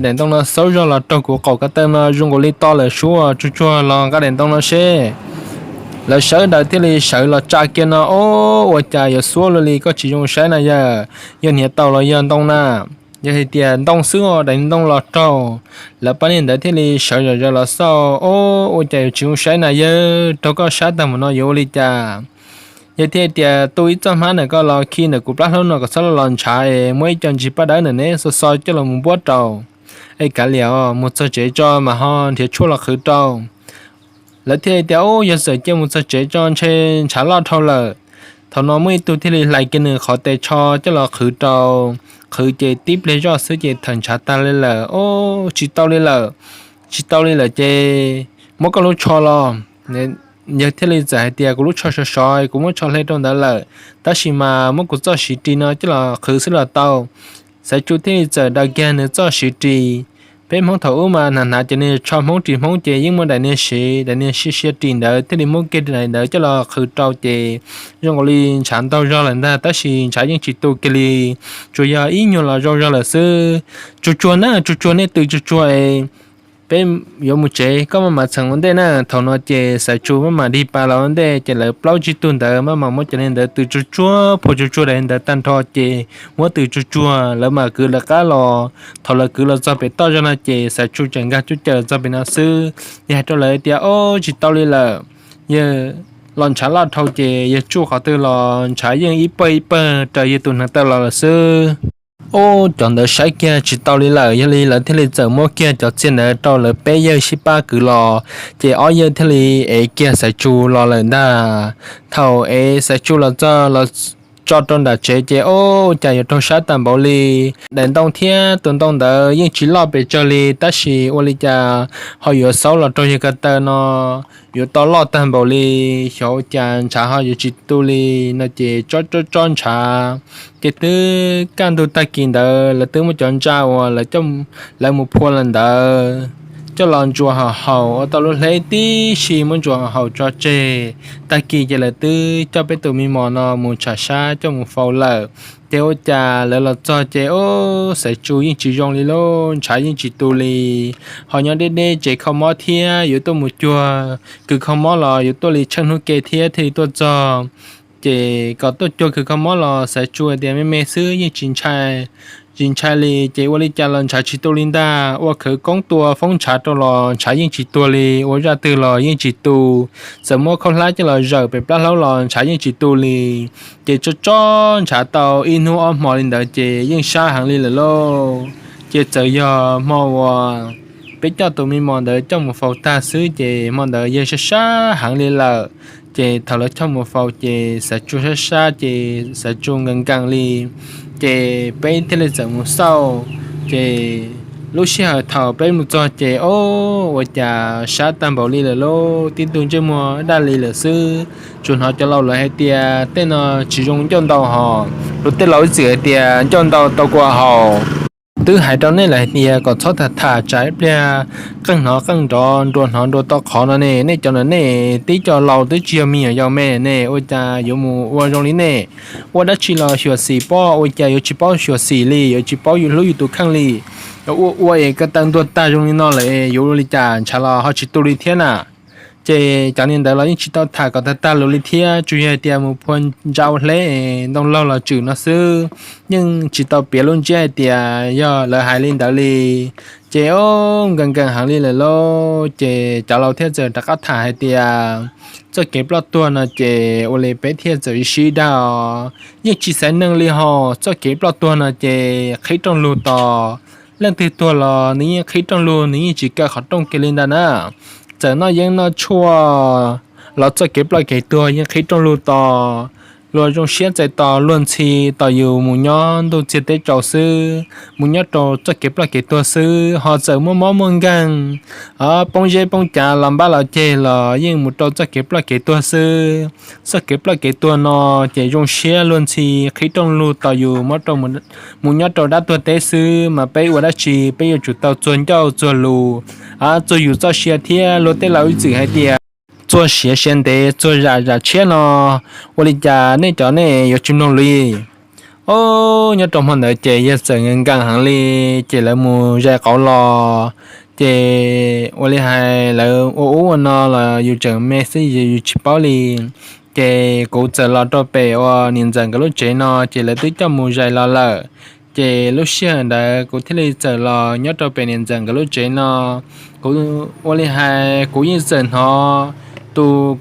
daim ntoo no xaub zog los raug kuv qaum ko taw no zoo nkaus li to lawm, sub tsuag tsuag los nqa daim ntoo no seb. Lawv sawv daws thiaj li sawv los tsa kiag no, Ob, ua cas yuav xuab luaj li, koj tsis zoo saib na yawg, yog hniav taus los yog ntoo na. Yog hais tias ntoo xwb os, daim ntoo los raug. Lawv pab niag ntawd thiaj li sawv zom zaws los xauj, Ob, ua cas yuav tsis zoo saib na yawg, raug koj sab tag mus no yuav ua li cas? Yawg thiaj tias, Tu ib txoj hmab ntawm koj los khi ntawm kuv plab hlaub no kom txhob los ntshav es muab ib co ntsis paj dawb ntawm neb xo xo coj los mus npuab rau. Es kav liam os, mus txog tsev tso mas ho nrhiav tshuaj los qhwv rau. Lawv thiaj tias, Ub, yog txawm cia mus txog tsev tso ntshe ntshav loj dhau lawm. Thaum no muaj ib tug thiaj li hlais kiag nws qhov tes tsho coj los qhwv rau. Qhwv ces tib pliag zoj xwb ces thawm ntshav tag li lawm. Ob, tsis tau li lawm, tsis tau li lawm ces muab koj lub tsho los. Yawg thiaj li txawm hais tias, Kuv lub tsho sov sov, kuv muab tsho hle rau ntawd lawm, tab sis mas muab kuv txoj siv ris no coj los qhwv xwb los tau. Xaiv Tsu thiaj li txawm daws kiag nws txoj siv ris. Peb Hmoob thaum ub mas hnav hnav cov niag tsho Hmoob ris Hmoob ces yeej muaj daim niag siv, daim niag siv siv ris ntawd thiaj li muab kiag daim ntawd coj los qhwv rau ces zoo nkaus li ntshav ntaug zog lawm ntag, tab sis ntshav yeej tsis tu kiag li, tsuas yog ib nyuag los zoo zog lawm xwb. Tsuag tsuag na, tsuag tsuag, nej tws tsuag tsuag es peb yuav mus tsev, koj maj mam txheem ua ntej na. Thaum no ces Xaiv Tsu maj mam dig pas los ua ntej, ces lawv plaub tsib tug ntawd maj mam muab cov li ntawd tws tsuag tsuag phua tsuag tsuag daim ntawd tag nrho, ces muab tws tsuag tsuag lawv mam kwv lawv qab los. Thaum lawv kwv los txog pem toj zog no ces Xaiv Tsu tseem nkag cuab cawm txog pem no xwb. Yawg hais rau lawv tias, Ob, tsis tau li lawm, yawg los ntshav loj dhau ces yawg tsuj qhov twg los ntshav yeej ib pawg ib pawg raws yawg tus hneev taw los lawm xwb. Ub, cov ntawd saib kiag tsis tau li lawm, yog li lawv thiaj li txawm muab kiag cov txiag ntawd rau lawv peb yawg sib pab kwv los, ces ob yawg thiaj li ev kiag Xaiv Tsu los lawm ntag. Thaum ev Xaiv Tsu los txog los tso rau nram tsev ces ub, ua cas yuav raug sab tag npaum li. Daim ntoo thiab tus ntoo ntawd yeej tsis loj pes tsawg li, tab sis ua li cas ho yuav xaub los raug yawg ko taw no yuav tau loj tag npaum li. Xyov ua cas ntshav ho yuav tsis tu li no ces tsob tsob tsob ntshav. Ces twb kaj ntug tag kis ntawd lawv twb muab cov ntsa uas lawv mus phua los ntawd coj los ntsuas haus haus ua tau lub hleb tib si muab ntsuas haus haus tso tseg. Tag kis ces lawv twb coj peb tus me mos no mus tsham sab coj mus faus lawm. Ces ua cas lawv los txog ces ub, Xaiv Tsu yeej tsis zoo li lauj, ntshav yeej tsis tu li. Ho nyob deb deb tsev kho mob thiab yuav tuaj mus cuag kws kho mob los yuav tuaj li tsheej hnub ke thiab thiaj li tuaj txog. Ces kom tuaj cuag kws kho mob los Xaiv Tsu hais tias me me xwb yeej tsis ntshai li, ces ua li cas los ntshav tsis tu li ntag. Ua khawv koob tua foob ntshav rau los ntshav yeej tsis tuag li, ua zaj twg los yeej tsis tu. Txawm muab khaub hlab coj los zawm pem plab hlaub los ntshav yeej tsis tu li. Ces tsob tsob ntshav tau ib hnub ob hmo li ntawd ces yeej sab heev li lawm lauj. Ces txawm yog hmo uas peb coj tus me mos ntawd coj mus faus tag xwb ces hmo ntawd yawg sab sab heev li lawm. Ces thaum lawv coj mus faus ces Xaiv Tsu sab sab ces Xaiv Tsu nkees nkees li. Ces peb thiaj li txawm mus xauj. Ces lub sij hawm thaum peb mus txog ces ub, ua cas sab tag npaum li lawm lauj, tib tug ntsej muag daj li lawm xwb. Tsuas hnov cov laus lawv hais tias tej no tsis zoo ncauj ntau hos, luag tej laus ib txwm hais tias ncauj ntau tau kua haus. Twb hais rau nej lawm hais tias kom txhob tham tham tsam ib pliag qeej hnov qeej nrov nruas hnov nruas tau qhov no ne. Nej cov no nej tib co laus twb tsis yog me nyuam yaus me ne, ua cas yuav mus ua zoo li nej? Ua dab tsi los xyuam xim pob, ua cas yuav tsis paub xyuam xim li, yuav tsis paub yus hlub yus tus kheej li? Ua ua es ko taw ntuag tag zoo li no lawm es yuav ua li cas, ntshav los ho tsis tu li thiab na. Ces cov niag ntawd los yeej tsis tau tham kom tag tag lus li thiab, tsuas yog hais tias mus phua ntsa ua hleb es ntoo laug los tswm no xwb, yeej tsis tau piav lub ntsiab hais tias yog lawv hais li ntawd li. Ces ub, nkees nkees heev li lawm lauj. Ces cov laus thiaj txawm rov qab tham hais tias txoj kev ploj tuag no ces ua li peb thiaj txawm sib dag os, yeej tsis xaiv neeg li hos. Txoj kev ploj tuag no ces qhib rooj lug tos, leej twg tuag los nws yeej qhib rooj lug, nws yeej tsis kaw qhov rooj kiag li ntag na. Txawm noj yeeb noj tshuaj los txoj kev ploj kev tuag yeej qhib rooj lug tos. Luag zoo siab txais tos luag ntxhi tos yus mus nyob ntuj txiag teb tsaus xwb, mus nyob rau txoj kev ploj kev tuag xwb. Ho txawm muaj mob muaj nkeeg, poob zeb poob cav los npab los ceg los yeej mus rau txoj kev ploj kev tuag xwb. Txoj kev ploj kev tuag no ces zoo siab luag ntxhi qhib rooj lug tos yus mus nyob rau dab tuag teb xwb, mas peb ua dab tsi peb yuav tsum tau txuag ncauj txuag lus, txuag yus txoj sia thiab. Luag tej laus ib txwm hais tias txuag siav siav ntev, txuag zam zam tshiab no. Ua li cas nej cov nej yuav tsis mloog li? Ub, nyob rau hmo ntawd ces yawg txawm nkees nkees heev li, ces lawv mus zais qauv los. Ces ua li hais lawv ua ub ua no los yus tseem me xwb yus tsis paub li. Ces kuv txawm los rau pem uas niam ntxawm nkawd lub tsev no ces lawv twb coj mus zais los lawm. Ces lub sij hawm ntawd kuv thiaj li txawm los nyob rau pem niam ntxawm nkawd lub tsev no. Kuv ua li hais kuv yeej txawm hnov tus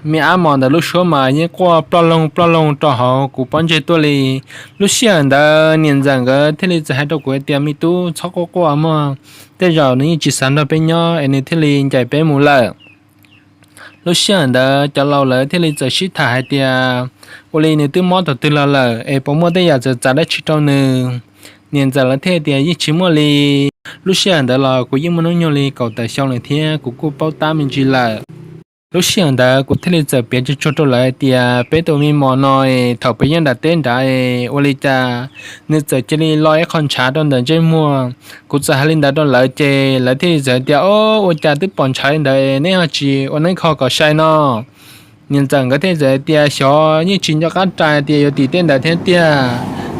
me ab mos ntawd lub suab mas yeej quaj ploj loog ploj loog rau hauv kuv pob ntseg tuaj li. Lub sij hawm ntawd niam ntxawm nkawd thiaj li txawm hais rau kuv hais tias, me tub, txhob quaj quaj mog, tej zaum nws yeej tsis xav nrog peb nyob es nws thiaj li ncaim peb mus lawm. Lub sij hawm ntawd cov laus lawv thiaj li txawm sib tham hais tias, ua li nws twb mob thaum twg los lawm es puas muaj tej yam txawv txav dab tsi rau nws? Niam ntxawm lawv thiaj tias, yeej tsis muaj li. Lub sij hawm ntawd los kuv yeej muaj hnub nyoog li kaum tawm xyoo lawm thiab kuv kuj paub tab me ntsis lawm. Lub sij hawm ntawd kuv thiaj li txawm piav tsuag tsuag rau lawv hais tias, peb tus me mos no es thaum peb nyob nram teb nrad es ua li cas nws txawm cia li lo ib qho ntshav rau ntawm ntsej muag. Kuv txawm hais li ntawd rau lawv ces lawv thiaj li txawm hais tias, o, ua cas twb pom ntshav li ntawd es neb ho tsis ua neeb kho kom sai no? Niam ntxawm nkawd thiaj txawm hais tias, xyov, yeej tsis nco qab rais tias yuav tim tej ntawd thiab tiag.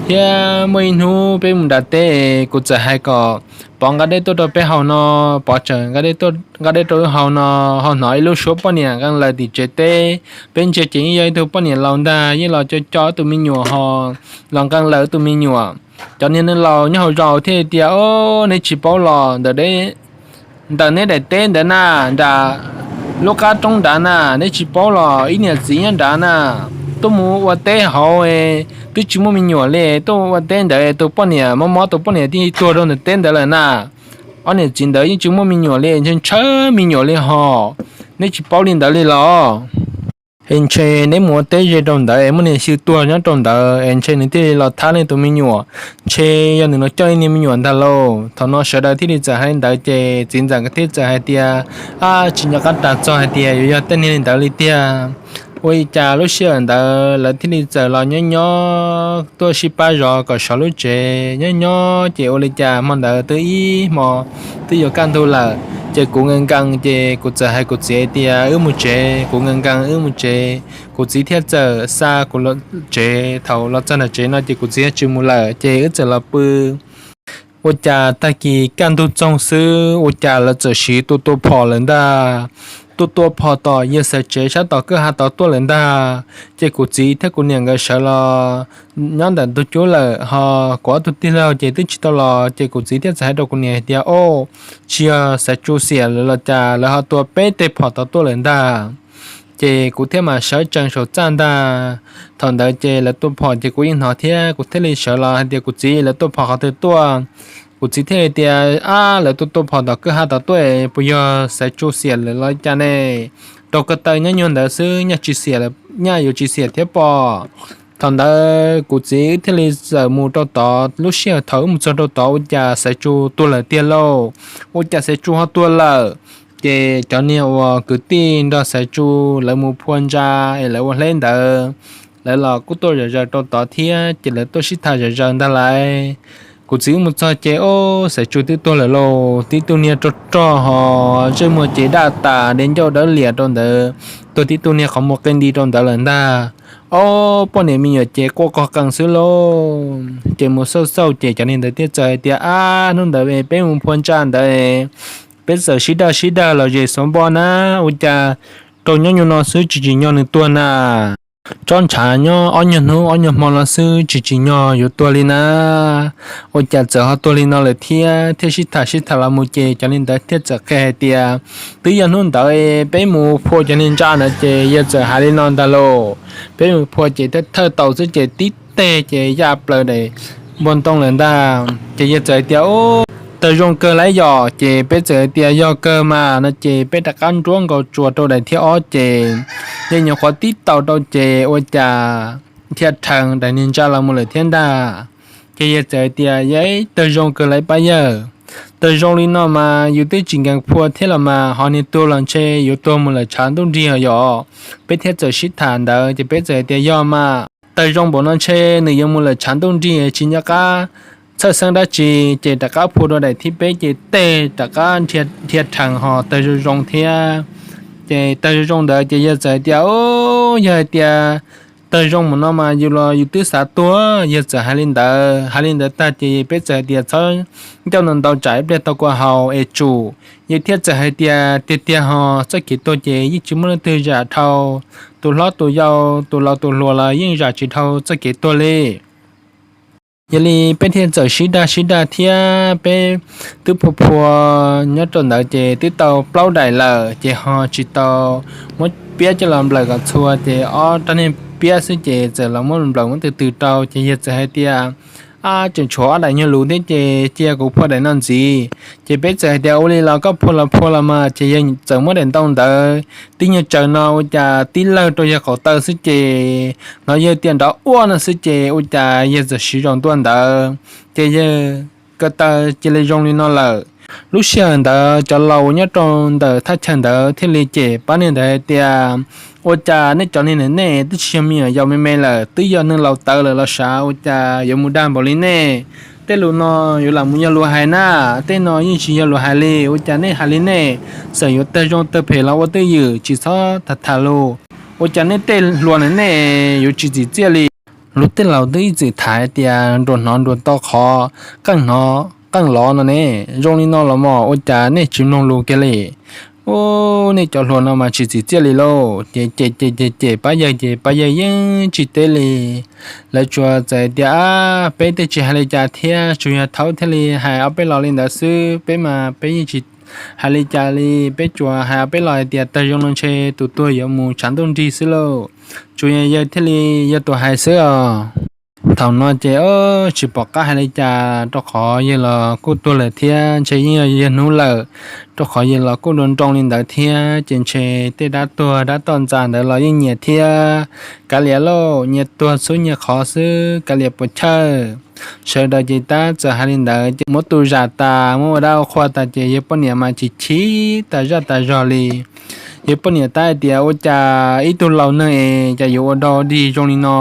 Thiab muaj ib hnub peb mus nram teb, kuv txawm hais kom Pov nqa dej tuaj rau peb haus no. Pov txawm nqa dej rau wb haus no, ho hnov ib lub suab poj niam nqee lawv tim tsev teb. Peb ntsia ces yeej yog ib tug poj niam laus ntag, yeej los co co tus me nyuam ho los nqee lawv tus me nyuam. Cov niag neeg laus nyob hauv zos thiaj tias, Ob, neb tsis paub los ntawm neb daim teb ntawd na, nram lub qab roob nrad na, neb tsis paub los ib niam txiv nyob nrad na, tuaj mus ua teb hauv, twb tsis muaj me nyuam li, tuaj ua teb ntawd tus poj niam mob mob, tus poj niam twb tuag rau ntawm teb ntawd lawm na. Ob niam txiv ntawd yeej tsis muaj me nyuam li, ntshaw ntshaw me nyuam li hos, neb tsis paub li ntawd li los? Es ntshe neb mus ua teb ze rau ntawd es muaj niag xyw tuag nyob rau ntawd es ntshe nws thiaj li los thab nej tus me nyuam, ntshe yog nws los coj ib niag me nyuam ntag lauj. Thaum no sawv daws thiaj li txawm hais li ntawd ces txiv ntxawm thiaj txawm hais tias, Ab, tsis nco qab ras txog hais tias yuav yog tej niag li ntawd li tiag. Ua li cas lub sij hawm ntawd lawv thiaj li txawm los nyob nyob tuaj sib pab zov kom sov lub tsev. Nyob nyob ces ua li cas hmo ntawd twb ib hmo twb yuav kaj ntug lawm, ces kuv nkees nkees ces kuv txawm hais kuv txiv hais tias, Wb mus tsev. Kuv nkees nkees wb mus tsev, kuv txiv thiaj txawm xa kuv los tsev. Thaum los txog nram tsev no ces kuv txiv tsis mus lawm ces wb txawm los pw. Ua cas tag kis kaj ntug txoog xwb ua cas lawv txawm siv tua tua phom lawm ntag. Tua tua phom tom yawg Xaiv tsev sab tom kwj ha tod tuaj lawm ntag. Ces kuv txiv thiab kuv niam nkawd sawv los nyob ntawm ntug cub lawm, ho kuv ob tug tij laug ces twb tsis tau los. Ces kuv txiv thiaj txawm hais rau kuv niam hais tias, Ob, tsis yog Xaiv Tsu xiam lawv los cas, lawv ho tua peb teg phom tod tuaj lawm ntag. Ces kuv thiaj mam sawv tsees saum txaj ntag. Thaum ntawd ces lawv tua phom ces kuv yeej hnov thiab, kuv thiaj li sawv los hais tias, Kuv txiv, lawv tua phom qhov twg tuaj? Kuv txiv thiaj li tias, Ab, lawv tua tua phom tom kwj ha tod tuaj, puas yog Xaiv Tsu xiam lawv los cas ne? Rau ko taw nyob nyuag ntawd xwb, nyaj tsis xiam, nyaj yuav tsis xiam thiab pob. Thaum ntawd kuv txiv wb thiaj li txawm mus rau tod. Lub sij hawm thaum wb mus txog rau tod ua cas Xaiv Tsu tuag lawm tiag lauj. Ua cas Xaiv Tsu ho tuag lawm? Ces cov niag uas kwv tij nrog Xaiv Tsu lawv mus phua ntsa es lawv ua hleb ntawd, lawv los kuj tuaj zom zaws rau tod thiab, ces lawv tuaj sib tham zom zaws ntag lauj. Kuv txiv wb mus txog ces, Ob, Xaiv Tsu twb tuag lawm lauj. Tib tug niag rog rog ho ntsej muag ces daj tas, dej ncauj dawb lias rau ntawd, tuag tib tug niag qhov muag qe nti rau ntawd lawm ntag. Ob, poj niam me nyuam ces quaj qog qees xwb lauj. Ces mus xauj xauj ces cov niag ntawd thiaj txawm hais tias, Ab, hnub ntawd peb mus phua ntsa ntawd, peb txawm sib daj sib daj los zem xov npo na, ua cas rau nyob nyuag no xwb tsis tsim nyog nws tuag na. Tsob ntshav nyob ob nyuag hnub ob nyuag hmo no xwb tsis tsim nyog yuav tuag li na. Ua cas txawm ho tuag li no lawm thiab? Thiaj sib tham sib tham los mus ces cov niag ntawd thiaj txawm qhia hais tias, Twb yog hnub ntawd peb mus phua cov niag ntsa ntawd ces yawg txawm hais li no ntag lauj. Peb mus phua ces thawj thawj tau xwb ces tib teg ces yaj plaws daim npua ntoo lawm ntag. Ces yawg txawm hais tias, Ub, tawg zoo kawg lauj yom. Ces peb txawm hais tias, Yog kawg mas no. Ces peb rov qab nruab nkaus tsuas rau daim thib ob ces yawg nyuam qhuav tib taus rau ces ua cas dhia rhees daim niag ntsa los mus lawm thiab ntag. Ces yawg txawm hais tias, Yog ib tawg zoo kawg lauj pab yawg. Tawg zoo li no mas yus twb tsis nkees phua thiab los mas, ho niag tuag los ntshe yuav tuag mus lawm tshav ntuj nrig yom. Peb thiaj txawm sib tham ntawd ces peb txawm hais tias, Yog mas, tawg zoo npaum no ntshe nws yuav mus lawm tshav ntuj nrig tsis nco qab txhawj xeeb dab tsi. Ces rov qab phua rau daim thib peb ces tej rov qab dhia rhees ho tawg zoo zoo thiab. Ces tawg zoo zoo ntawd ces yawg txawm hais tias, Ub, yog hais tias tawg zoo npaum no mas yus los yus twb xav tuag. Yawg txawm hais li ntawd. Hais li ntawd tag ces peb txawm hais tias, Txhob ncauj ntau ntau tsam ib pliag tau kua haus es tsum. Yawg thiaj txawm hais tias, Tiag tiag ho, txoj kev tuag ces yeej tsis muaj leej twg zam dhau. Tus hlob tus yau, tus laus tus hluas los yeej zam tsis dhau txoj kev tuag li. Yog li peb thiaj txawm sib daj sib daj thiab peb twb phua phua nyob rau ntawd ces twb tau plaub daim lawm ces ho tsis tau muab piab coj los nplawm kom txhua ces ob rab niag piab xwb ces txawm los muab nplawm muab tw tw rau ces yawg txawm hais tias, Ab, tseem tshuav ob daim nyuag lus thiab ces cia kuv phua daim no ntxiv. Ces peb txawm hais tias, Ua li los koj phua los phua los mas. Ces yawg txawm muab daim ntoo ntawd tib nyuag tsaws no ua cas tib lawg rau yawg qaum taw xwb ces hnov yawg tias nrov ua no xwb ces ua cas yawg txawm siv zog tuag ntawd. Ces yawg ko taw cia li zoo li no lawm. Lub sij hawm ntawd cov laus nyob rau ntawm thaj chaw ntawd thiaj li cem pab niag ntawd hais tias, Ua cas nej cov niag ne nej twb tsis yog me nyuam yaus me me lawm, twb yog neeg laus tawv lawm los sav, ua cas yuav mus dag npaum li nej? Tej lus no yuav lam mus yog lus hais na, tej no yeej tsis yog lus hais li. Ua cas nej hais li nej? Txawm yuav tawg zoo tawg phem los ua twj ywm, tsis txhob tham tham lus. Ua cas nej tej hluas na nej yuav tsis txim txiaj li? Luag tej laus twb ib txwm tham hais tias nruas hnov nruas tau qhov qeej hnov qeej lov no ne. Zoo li no los mas ua cas nej tsis mloog lus kiag li? Ub, nej cov hluas no mas tsis txim txiaj li lauj. Ces cem cem cem cem pab yawg ces pab yawg yeej tsis teb li. Lawv tsuas txawm tias, Ab, peb twb tsis hais li cas thiab, tsuas yog thaum thiaj li hais ob peb los li ntawd xwb, peb mas peb yeej tsis hais li cas li. Peb tsuas hais ob peb los hais tias tawg zoo no ntshe tus tuag yuav mus tshav ntuj nrig xwb lauj. Tsuas yog yawg thiaj li yog tus hais xwb os. Thaum no ces tsis pom qab hais li cas, rau qhov yawg los kuj tuag lawm thiab ntshe yeej yog yawg hnub lawm, rau qhov yawg los kuj nroo nroo li ntawd thiab ces ntshe tej dab tuag dab toj ntxas ntawd los yeej nyiam thiab. Kav liam lauj, nyias tuag txhub nyias qhov xwb, kav liam puas chawj. Sawv daws ces tab txawm hais li ntawd ces muab tu zam tas, muab ua dab ua qhua tas ces yawg poj niam mas chim chim tas zaj tas zog li. Yawg poj niam tab hais tias, Ua cas ib tug laus neeg es cas yuav ua dog dig zoo li no?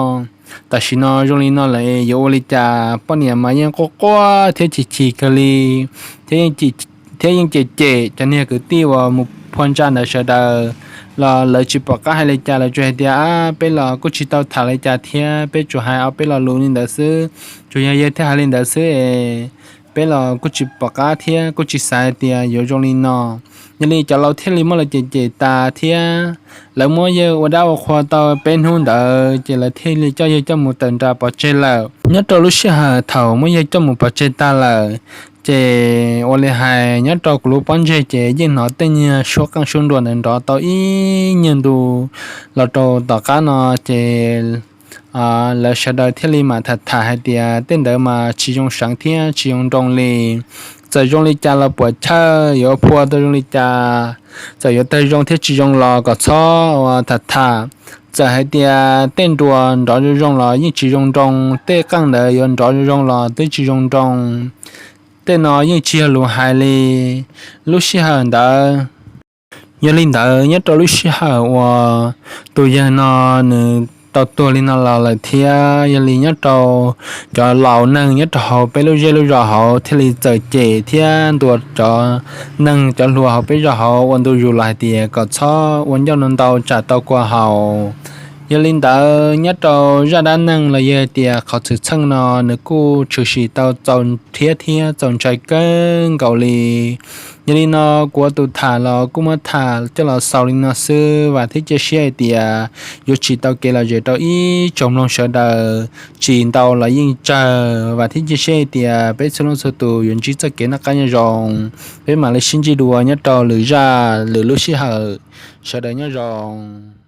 Tam sim no zoo li no lawm es yuav ua li cas? Poj niam mas yeej quaj quaj thiab chim chim kawg li, thiab yeej cem cem cov niag kwv tij uas mus phua ntsa ntawd sawv daws los lawv tsis pom qab hais li cas, lawv tsuas hais tias, Ab, peb los kuj tsis tau tham li cas thiab, peb tsuas hais ob peb lo lus li ntawd xwb, tsuas yog yawg thiaj hais li ntawd xwb es peb los kuj tsis pom qab thiab kuj tsis xav hais tias yuav zoo li no. Yog li cov laus thiaj li muab lawv cem cem tas thiab. Lawv muab yawg ua dab ua qhua tau peb hnub ntawd ces lawv thiaj li coj yawg coj mus tawm nram pov tseg lawm. Nyob rau lub sij hawm thaum muab yawg coj mus pov tseg tag lawm, ces ua li hais nyob rau kuv lub pob ntseg ces yeej hnov tej niag suab qeej suab nruas ntawd nrov tau ib nyuag ntu los rau tom qab no ces lawv sawv daws thiaj li mam tham tham hais tias tej ntawd mas tsis zoo seev thiab tsis zoo nroo li. Txawm zoo li cas los puam chawj, yuav phua tau zoo li cas, txawm yuav tawg zoo thiab tsis zoo los kom txhob ua tham tham. Txawm hais tias tej nruas nrov zoo zoo los yeej tsis zoo nroo, tej qeej ntawd yuav nrov zoo zoo los twb tsis zoo nroo. Tej no yeej tsis yog lus hais li lub sij hawm ntawd. Yog li ntawd, nyob rau lub sij hawm uas tus yawg no nws tau tuag li no los lawm thiab, yog li nyob rau cov laus neeg nyob rau hauv peb lub zej lub zos hauv thiaj li txawm cem thiab ntuas cov neeg cov hluas hauv peb zos hauv ua ntu zus los hais tias kom txhob ua ncauj ntau tsam tau kua haus. Yog li ntawd, nyob rau zaj dab neeg los yog hais tias qhov txwm txheej no nws kuj tshwm sim tau txaus rhiab thiab txaus ntshai kawg nkaus li. Yog li no, kuv ua tus tham los kuj muab tham coj los xaus li no xwb, vam thiab cia siab hais tias yuav tsim tau kev lom zem rau ib tsoom mloog sawv daws, tsis ntau los yeej tsawg. Vam thiab cia siab hais tias peb txhua leej txhua tus yuav ntsib txoj kev noj qab nyob zoo. Peb mam li sib ntsib dua nyob rau lwm zaj lwm lub sij hawm. Sawv daws nyob zoo.